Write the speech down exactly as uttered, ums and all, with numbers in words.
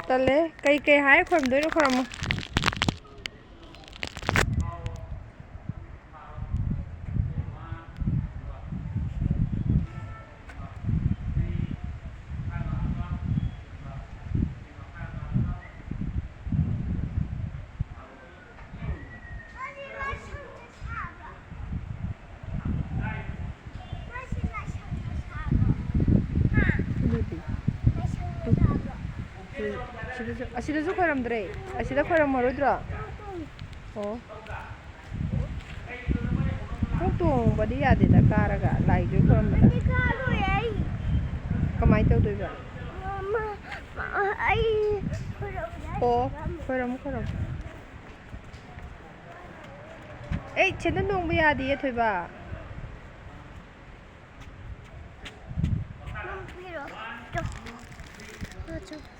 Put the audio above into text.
ꯇꯜꯂꯦ꯫ ꯀꯩ ꯀꯩ ꯍꯥꯏꯔ ꯈꯣꯏꯔꯝꯗꯣꯏꯅꯣ ꯈꯣꯏꯔꯝꯃꯣ꯫ ꯑꯗꯨꯗꯤ꯫ ꯁꯤꯗꯁꯨ, ꯑꯁꯤꯗꯁꯨ ꯈꯣꯏꯔꯝꯗ꯭ꯔꯦ꯫ ꯑꯁꯤꯗ ꯈꯣꯏꯔꯝꯃꯔꯣꯏꯗ꯭ꯔꯣ? ꯑꯣ꯫ ꯀꯣꯛ ꯇꯣꯡꯕꯗꯤ ꯌꯥꯗꯦꯗ, ꯀꯥꯔꯒ ꯂꯥꯏꯁꯨ ꯈꯣꯏꯔꯝꯕꯗ꯫ ꯑꯩꯗꯤ ꯀꯥꯔꯣꯏ ꯑꯩ꯫ ꯀꯃꯥꯏꯅ ꯇꯧꯗꯣꯏꯕ? ꯃꯃꯥ, ꯑꯩ ꯈꯣꯏꯔꯝꯕꯗ ꯑꯣ, ꯈꯣꯏꯔꯝꯃꯨ, ꯈꯣꯏꯔꯝꯃꯨ꯫ ꯑꯦ, ꯁꯦꯟꯗꯜ ꯇꯣꯡꯕ ꯌꯥꯗꯤꯌꯦ, ꯊꯣꯏꯕ꯫ ꯅꯪ ꯄꯤꯔꯣ꯫ ꯇꯣ꯫ ꯇꯣ, ꯇꯣ꯫